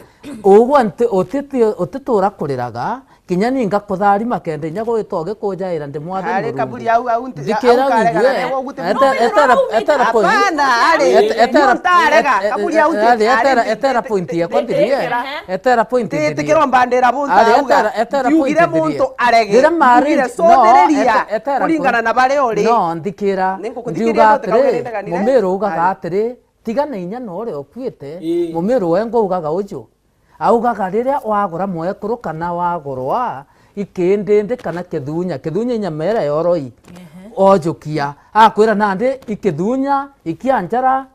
ugwa nti-, utiti-, utitura kuriraga, kinya ni ngakutharima kenda inya gwita ugikujaira ndi Mwathani Ari Murungu. Kaburi au, au nti-, Thikira au karega na nigwe. Newe uguti- Ete-, etera, etera point. Hapana, ari. Ete-, etera, ntarega, et-, et-, kaburi au nti-, ari, etera, ari, etera point yekwa ndiri, eh. Etera point ndiri. Tikirwa mbandira buntu Ari, auga. Etera, etera point ndiri. Ndiugire muntu arege. Rira marriage, Ndugire no, cothiriria ete-, etera kuringana point. Na baria uri. No, nthikira. Ningukuthikiriria Ndiuga no tiga atiri, wire ndeganire. Mumiru ugaga Ari. Atiri, tiga na inya na uria ukuite, Ii. Mumiru we ngo ugaga uju. Augaga riria wagura mwekuru kana wagurwa ikindindi kana kithunya, kithunya i nyama iria yoroi, ojukia, akwira nandi i kithunya, ikia njara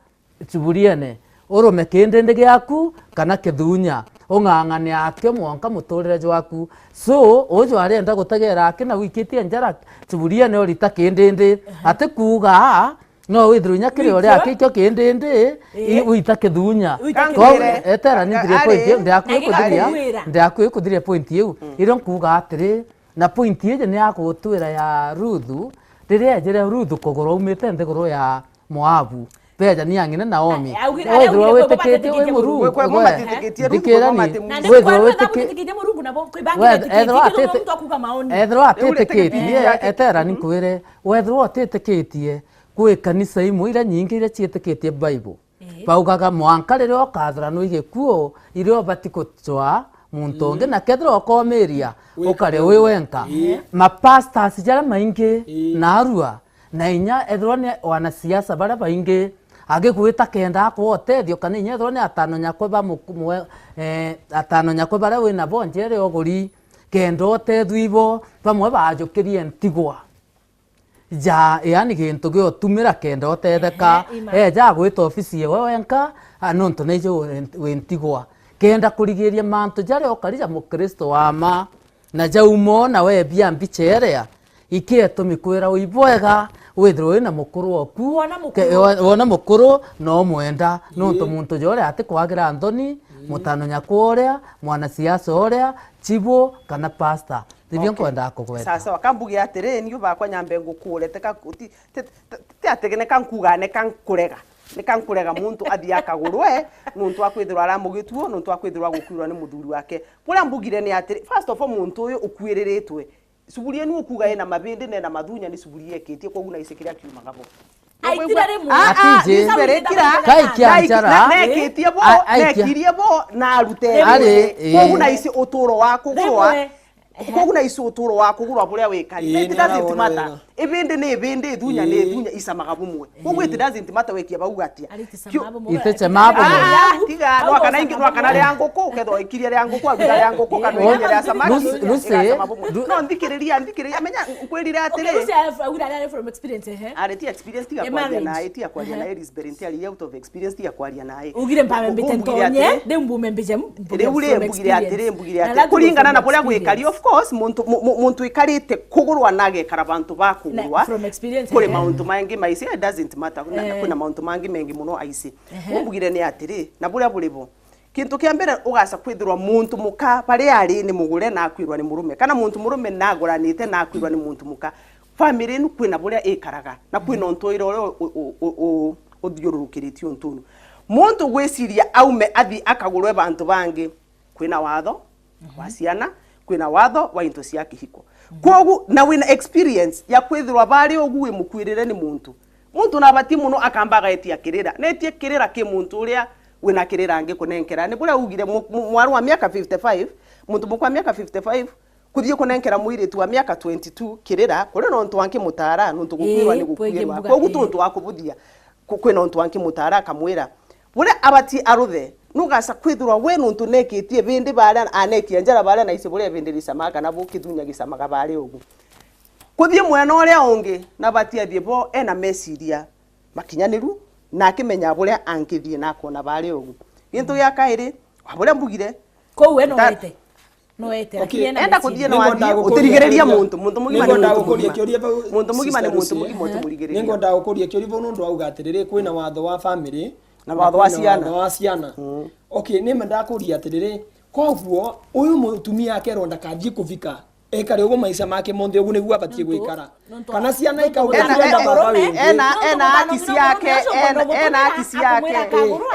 ciburiene, urume kindindi giaku kana kithunya, ung'ang'ane akio mwanka muturire jwaku. So, uju arienda gutegera aki na wikitie njara ciburiene urita kindindi, ati kuuga No withirwe inya kiri uria aki ikio kindindi, ii, wita kithunya. Wita kithunya. Etera ni ndiri point iu, ndiakui kuthiria, ndiakui kuthiria point iu. Irio nkuuga atiri, na point iji ni ya gutwira ya Ruthu, riria ejire Ruthu kugurwa aumite nthiguru ya Moabu. Beja ni ang'ine Naomi. Withirwa witikitie wi Murungu, we, ndikira ni, withirwa witikitie, ethirwa atitikitie, etera ni nkwire, wethirwa utitikitie, Kwi kanisa imwe iria nyingi iria ciitikitie Bible, baugaga mwanka riria ukathuranwa i gikuo, iria ubati gucwaa muntu ungi, na kethira ukomiria, ukare wi wenka. Ma pastors jaria maingi, na arua, na inya ethirwa ni wanasiasa baria baingi, agigwita kenda akwa utethio, kana inya ethirwa ni atano nyakwe ba muku-, mwe-, eh, atano nyakwe baria wina bo njera uguri, kenda utethua ibo, bamwe bajukirie ntigwa. Ja, yaani gintu gia utumira kenda utetheka. Ehe, ima. Eja agwita ofisi yewe wenka, a, nontu naije wi, wi ntigwa. Kenda kurigiria mantu jaria ukari ja Mukristo wa ma, na jauma o na we bia mbicherea, ikietumi kwira wi bwega, withirwe wina mukuru oku, wona mukuru. Ke-, wo-, wona mukuru, no mwenda, nontu muntu juria atikwagira nthoni, mutano nyakwa uria, mwanasiasa uria, chibu, kana pastor. Nibio nkwendaa kugweta. Sawa sawa, kambuge atiri, niu bakwa nyambe ngukure, teka, ti, ti, ti, ti ati neka nkuuga, neka nkurega. Neka nkurega muntu athii akagurwe, nuntu wa kwithirwa aramugituo, nuntu wa kwithirwa agukwirwa ni muthuri wake. Buria mbugire ni atiri, first of all, muntu uyu ukuiriritwe. Suburia ni ukuuga ena mabindi na ena mathunya, ni suburia ekitie, koguo naise kiria kiumaga bo. Aitire rimwe. Ah, ah, atiji. Mbere kira. Kaikia njara. Na, na, nekitie bo, a-, aikia. Nekirie bo, na arute. Ari, rimwe. Ii. Koguo na isi uturo wa kugurwa. Rimwe. Koguo na isi uturo wa kugurwa buria wikari. Ii, it doesn't matter. Ibindi ni ibindi, ithunya ni ithunya, icamaga bumwe. Koguo it doesn't matter wekia bau atia. Ariti cama bumwe. Ite cama bumwe. Ah, tiga, no kana ingi, no kana ria nguku, ukethwa ikirie ria nguku, aruta ria nguku, kana ikirie ria samaki, Lucy, Lucy, igacama bumwe. No, nthikiriria, nthikiriria, menya, nkwirire atiri. Okay, Lucy, I have, I would, I have from experience, ehe. Ari ti experience, tiga kwaria nae, tiga kwaria nae, Lisbeth, ntiari out of experience, tiga kwaria nae. Ugire mpame mbite ntonye, ndi mbume mbije, riu ri, mbugire atiri, mbugire atiri. Kuringana na buria gwikari, of course, muntu, mu-, mu-, muntu ikarite kugurwa na agekara bantu ba kugurwa, kuri mauntu mangi maisi, it doesn't matter. Na, na kwina mauntu mangi mengi muno aisi. Ehe. Umbugire ni atiri, na buria buri bo. Kintu kia mbere, ugaca kwithirwa muntu muka baria ari ni mugure na akwirwa ni murume, kana muntu murume na aguranite na akwirwa ni muntu muka. Family inu kwina buria ikaraga, na kwina untuire uria u-, u-, u-, u-, uthiururukiritie untu unu. Muntu gwiciria aume athi akagurwe bantu bangi, kwina watho wa ciana, kwina watho wa into cia kihiko. Kwogu, na wina experience ya kwithirwa bari ugu wi mukwirire ni muntu, Muntu nabati muno akamba agaetia kirira. Netie kirira ki muntu uria wina kirira angikunenkera. Ni buria ugire mu-, mu-, mwaru wa miaka fifty-five, muntu mukwa miaka fifty-five, kuthii kunenkera mwiritu wa miaka twenty-two kirira, kuri na untu wa nkimutara, nuntu gukwirwa ni gukwirwa. Kwogu ti untu wa kubuthia, ku-, kwina untu wa nkimutara akamwira. Buria abati aruthe, nugaca kwithirwa we nuntu nekitie bindi baria anekia njara baria na ici buria bindi ricamaga kana bu kithunya gicamaga bari ugu. Kuthii mwena uria ungi, na batiathie bo ena meciria makinyaniru, na akimenya buria angithii na akona bari ugu. Gintu gia kairi, wa buria mbugire, Kou we nta- noete. Noete, Okay. Lakini ena Enda meciria. Kuthii na Ningwenda wathii, gukuria utirigiriria kiuria- muntu. Muntu mugima ni ningwenda muntu gukuria mugima. Kiuria bau, Muntu mugima ni Sister muntu Lucy. Mugima, utimurigiriria. Ningwenda gukuria kiuria bau nondu wauga atiriri, kwina watho wa family, Na watho wa kwina ciana. Watho wa ciana. Mm. Okay, ni mendaga kuria atiriri, koguo uyu mutumia akerwa ndakathii kuvika, ekare uguo maisha make monthe, uguo niguo abatie Nontu, gwikara. Nontu Kana ciana ikauga ena, ena, ena haki ciake, ena, ena haki ciake,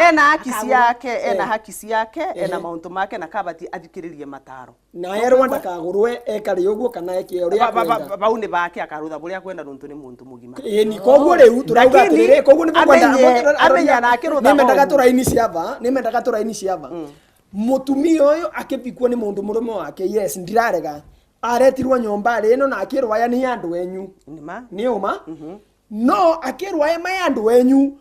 ena haki ciake, ena haki ciake, ena mauntu make, na kabati athikiririe mataro. Na erwa ndakagurwe, ekare uguo kana eke uria Ba- ba- ba- akwenda. Bau ni bake, akarutha buria akwenda nontu ni muntu mugima. Ii, ni koguo riu turauga Lakini atiriri, koguo ni bukwenda amenye, amenye na akirutha nimendaga bau. Turaini ciava, nimendaga turaini ciava. Mm. Mutumia uyu akibikua ni mundu murume wake, yes, ndirarega. Aretirwo nyomba ari ino na akirwa, "Aya ni andu enyu." Ni ma. Ni uma? Mhm. No akirwa, "Aya mai andu enyu.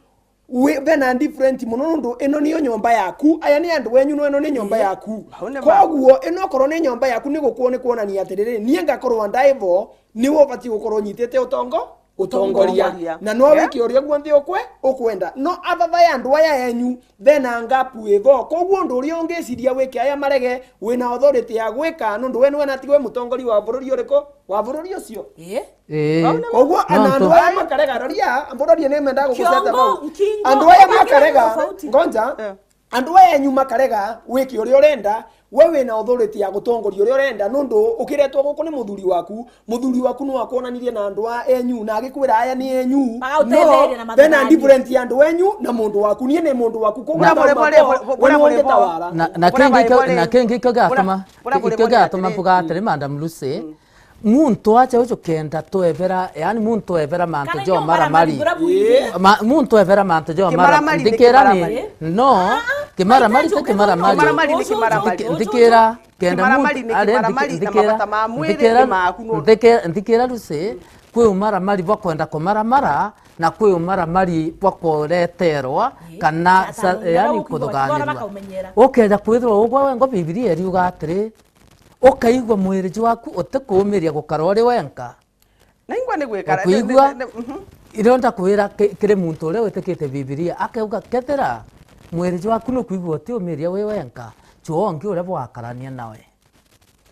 Wi, bena different muno nondu ino niyo nyomba yaku. Aya ni andu enyu, no ino ni nyomba Ii. Yaku. Bau ni ma. Koguo ino okorwo ni nyomba yaku, ni gukuo ni kuonania atiriri, nie ngakorwa ndaivo, niwe ubati gukorwo unyitite utongo, utongoria. Utongoria. Na no Yeah. wike uria guonthe ukwe, ukwenda. No athava ya andu aya enyu, bena ngapu ivo. Koguo undu uria ungiciria wike aya marege, wina authority ya gwika, nondu we niwe natigwe mutongoria wa bururi uriku? Wa bururi ucio. Ii. Ii. Koguo No, ana andu to- aya makarega, roria, mburorie ni mendaga guguceta Kiongo, bau. Nkingo, Andu aya ukarega makarega, tofauti. Ngonja, Eh. Andu aya enyu makarega wike uria urenda, we wina authority ya gutongoria uria urenda, nondu ukiretwa guku ni muthuri waku, muthuri waku no akwonanirie na andu a enyu, na agikwira, "Aya ni enyu." Magautetheria No, na bena mathathanie. Different ya andu enyu na mundu waku. Nie ni mundu waku, koguo Bura, bure, ndauma bure, bo, bure, we bure, nungita bure. Wara. Na, na Bura, kingi bure, ikio, bure. Na kingi ikio Bura, giatuma, bura, bure, ikio bure, giatuma atiri. Mbuga atiri, Madam Lucy, Mm. Muntu acha uju kenda twebera, yani muntu ebera mantu Kana jo nyo maramari. Maramari, bura bwingi. Ma-, muntu ebera mantu jo mara-, Kimaramari ni ndikira ni, kimaramari. No, Ah, ah, kimaramari ti kimaramari. Kimaramari ni kimaramari. Ndiki-, ndikira, kenda Kimaramari muntu ni are kimaramari, ndiki-, na ndikira, mabata ma mwiri ndikira, ni maku no. Ndike-, ndikira Lucy, kwi umaramari bwa kwenda kumaramara, na kwi umaramari bwa kureterwa, Ii, kana sa-, yani kuthuganirwa. Ukeja kwithirwa ugwe wengo Bibilia iriuga atiri, Ukaigua mwiri jwaku utikuumiria gukara uri wenka. Na ingwa ni gwikara, Ukwigua? Ni, ni, ni, mhm. Irio ndakwira ki-, kiri muntu uria witikite Bibilia, akauga, kethira mwiri jwaku nukwigua utiumiria wi wenka, chua ungi uria bwakarania nawe.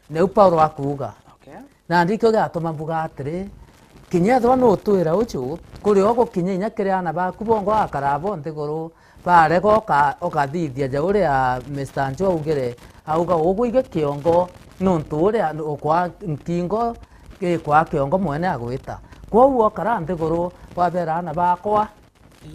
Niu Paulo akuuga. Okay. Nandi ikio giatuma mbuga atiri, kinya ethirwa nutwira uju, kuri o gukinya inya kiri aana baku bongo akara bo nthiguru, Barega uka-, ukathithia ja uria Mister Njo augire, auga, ugwige kiongo, nontu uria ukwa nkingo, gikwaa kiongo mwene agwita. Kwoguo ukara nthiguru, wabera aana bakwa,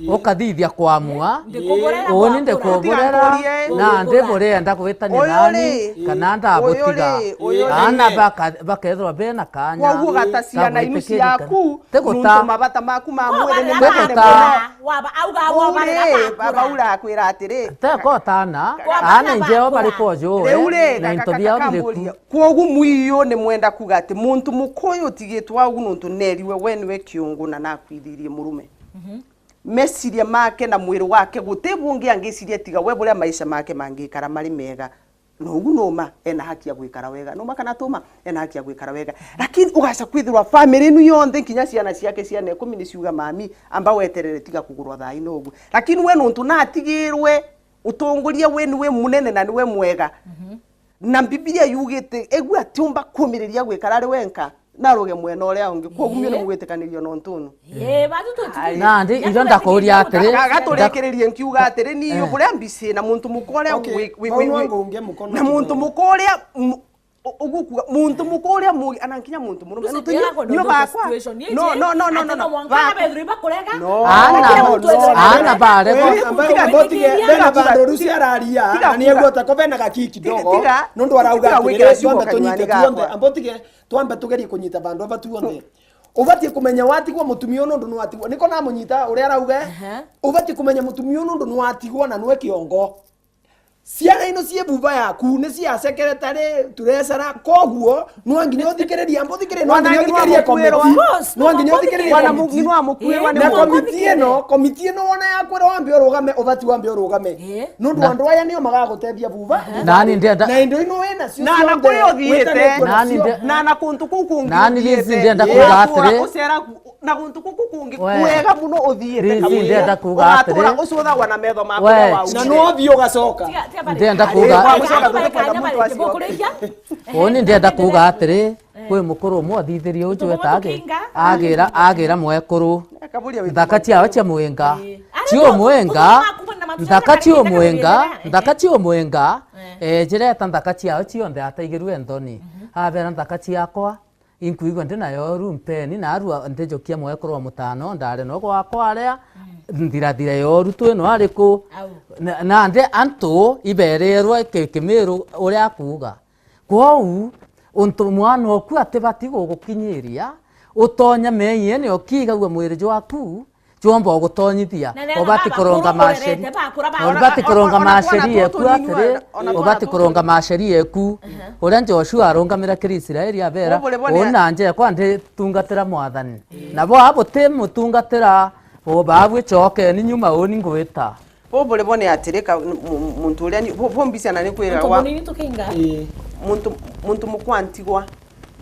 Ii. Ukathithia kwamua, Ndikuburera uni gwakura. Ndikuburera, Tiga nkurie. Nandi burienda gwitania Uyu nani, ri, kana uyu ndabutiga. Ri, uyu ri. Aana baka-, bakethirwa bena kanya. Kwoguo gata ciana inu ciaku, nontu mabata maku ma mwiri ni manene muno. Waba, auga waba Uri, rega bakura. Baba ura akwira atiri, Teko tana, aana injeo bari kojo, riu ri, na into biao biri ku. Kwogu mwiyo ni mwenda kuga ati muntu mukuyu utigitwe au nontu neriwe we niwe kiungu na nakwithirie murume. Mhm. Meciria make na mwiri wake guti bungi angiciria tiga we buria maisha make mangikara mari mega. Na ugu numa ena haki ya gwikara wega. Numa kana tuma ena haki ya gwikara wega. Lakini ugaca kwithirwa family inu yonthe, nkinya ciana ciake ciana ikumi ni ciuga, "Mami, amba weterere, tiga kugurwa thaa ino ugu." Lakini we nontu natigirwe utongoria, we niwe munene na niwe mwega. Mhm. Na Bibilia yugite, egua atiumba kumiriria gwikara ari wenka. Naruge mwena uria ungi, kwogu mio ni mugwitikanirio nontu unu. Ee, batu tuti- Ai. Nandi, irio ndakuria atiri, Ga-, gaturikiririe nkiuga atiri, ni Eh. Buria mbici na muntu muka uria Okay, wi-, wi-, bau wi-, no wi-, ngunge mukono na muntu kidogo. Muka uria mu-, u-, ugukuga, muntu muka uria mugi, ana nkinya muntu murume. Nontu nio bakwa. No, no, no, no, no, no. Ba- No, no, no, no. Aana barega. Ambotige, bena bandu rusi araria, tiga na ni kuga. Egua ta ko bena gaki kidogo. Tiga, tiga. Nontu arauga tiga atiri, gwikira ciugo twambe kanywani tunyite tuonthe. Gakwa. Ambotige, Twambe tugerie kunyita bandu aba tuonthe. Ubatie kumenya watigwa mutumia uyu nondu nwatigwa. Niko namunyita uria arauga. Ehe. Ubatie kumenya mutumia uyu nondu nwatigwa na nwe kiongo. Ciana ino cii buba yaku, ni cia secretary, treasurer, koguo, nwa nginya uthikiririe, mbuthikiririe, nwa nginya uthikiririe committee. Nwa nginya uthikiririe committee. Na committee ino, committee ino wona yakwira wambe urugame, ubati wambe urugame. Nundu andu aya nio magagutethia buba. Nani ndenda. Na indo ino wina cio cionthe, witanitwe nacio. Na na kuntu kuu kungi nani Liz, ndenda kuuga atiri, na guntu guku kungi kwega muno uthiite. Ndenda kuuga atiri, ugatura ucuthagwa na metho maku. Na no uthii ugacoka. Ndenda kuuga, uni ndenda kuuga atiri, kwi mukuru umwe athithirie uju wetagi, agira, agira mwekuru, nthaka ciao cia mwinga, cio mwinga, nthaka cio mwinga, nthaka cio mwinga, ejireta nthaka ciao cionthe ataigirwe nthoni. Abera, nthaka ciakwa, inkwigua ndi na yoru, mpeni, narua ndijukia mwekuru wa mutano, ndari no gwakwa aria, nthirathira yoru twi no ariku? Na, nandi antu ibererwe ki-, Kimiru uria akuuga. Kwou, untu mwana oku atibati gugukinyiria, utonya meeyene ukigagua mwiri jwaku, jwomba ugutonyithia. Ubati kuronga maceri-, ubati kuronga maceri eku atiri, ubati kuronga maceri eku. Uria Joshua arungamira kiri Israeli abera, uni na nja ekwa nditungatira Mwathani. Nabo abo ti mutungatira, o babu icokeni nyuma, uni ngwita. Buburi bo ni atiri, ka-, mu-, mu-, muntu uria ni, bu-, bumbisia na ni kwiragwa muntu munini tukinga. Muntu, muntu mukwa ntigwa.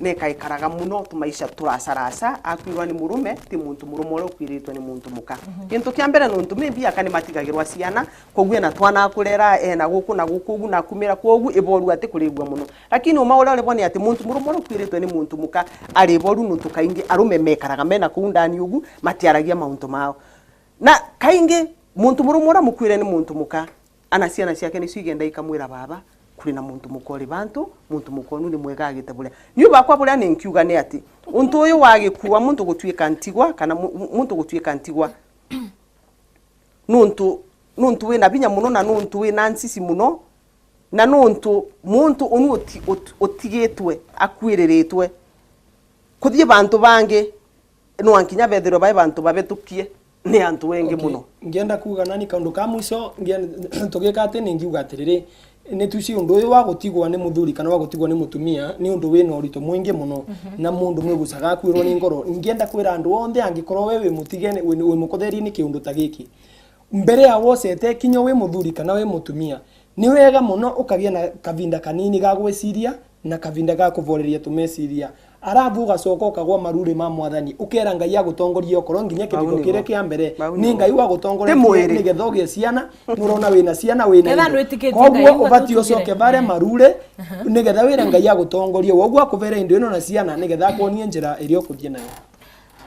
Nekaikaraga muno tumaisha turacaraca, akwirwa ni murume, ti muntu murume uria ukwiritwe ni muntu muka. Gintu kia mbere, nuntu maybe aka ni matigagirwa ciana, koguo ena twana akurera, ena guku na guku, ugu na akumira, koguo iboru ati kurigua muno. Lakini uma uria uri bo ni ati muntu murume uria ukwiritwe ni muntu muka ari iboru, nuntu kaingi arume mekaraga mena kuu ndani ugu, matiaragia mauntu mao. Na kaingi, muntu murume uria mukwire ni muntu muka, ana ciana ciake nicio igenda ikamwira, "Baba, kuri na muntu muka uri bantu, muntu muka unu ni mwega agite buria." Niu bakwa buria ni nkiuga ni ati, untu uyu wa gikua, muntu gutuika ntigwa, kana mu-, mu-, muntu gutuika ntigwa, nuntu, nuntu wina binya muno, na nuntu wina nsisi muno, na nuntu muntu unu uti-, ut-, utigitwe, akwiriritwe kuthii bantu bangi, nwa nkinya bethirwe bai bantu babitukie ni antu engi muno. Ngienda kuuga nani kaundu ka mwisho, ngien-, tugika ati ni ngiuga atiriri, ni tuci undu uyu wa gutigwa ni muthuri kana wa gutigwa ni mutumia ni undu wina urito mwingi muno, na mundu mwigucaga akwirwa ni ngoro. Ngienda kwira andu onthe, angikorwo we wi mutige, wi, wi mukutherie ni kiundu ta giki, mbere ya wocete kinya wi muthuri kana wi mutumia, ni wega muno ukagia na kavinda kanini ga gwiciria na kavinda ga kuvoreria tumeciria. Arabu ugacoka ukagwa maruri ma Mwathani, ukera Ngai agutongorie okorwo nginya kiviko kiria kia mbere. Ni Ngai wagutongoretie nigetha ugie ciana, nurona wina ciana, wina indo. Koguo ubati ucoke baria maruri, nigetha wire Ngai agutongorie. Woguo akuvere indo ino na ciana, nigetha akwonie njira iria ukuthie nayo.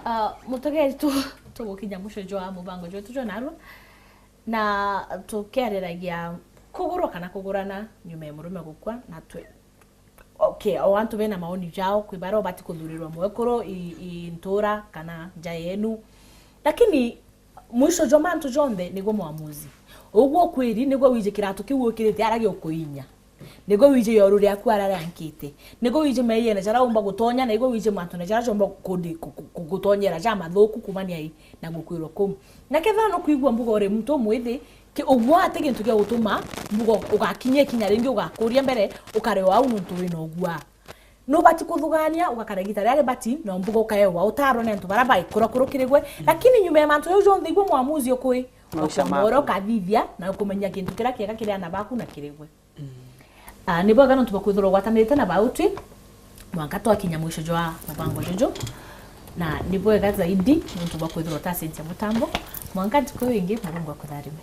Ah, mutegeri tu, tugukinya mucio jwa mubango jwetu jwa narua. Na tukiariragia kugurwa kana kugurana nyuma ya murume gukua, na twi, okay, o antu bena maoni jao, kwi baria ubati kuthurirwa mwekuru, i, i ntura kana nja yenu. Lakini mwisho jwa mantu jonthe niguo mwamuzi. Uguo kwiri niguo wiji kiratu kiu wikirite aria gigukuinya. Niguo wiji yoru riaku aria riankite. Niguo wiji meeyene jaria umba gutonya, na niguo wiji mantune jaria jomba kundi-, ku-, ku-, ku-, gutonyera jamathuku kumania i na gukwirwa kuu. Na kethira nukwigua mbuga uri muntu umwithi, ki-, ugua ati gintu gia gutuma mbuga ugakinyia ikinya ringi ugakuria mbere, ukare o au nuntu wina ugua. Nubati kuthugania, ugakara igita riria ribati, na mbuga ukaewa utaro ni antu baria baikura kuru kirigwe. Lakini nyuma ya mantu jau jonthe, igua mwamuzi ukui, ukamwora ukathithia, na ukumenya gintu kiria kiega kiri ana baku na kirigwe. Ah, ni bwega nontu bwa kwithirwa ugwatanirite na bautwi, mwanka twakinya mwisho jwa mubango juju, na ni bwega zaidi nontu bwa kwithirwa utacenjia mutambo, mwanka ntuku iu ingi, Murungu akutharime.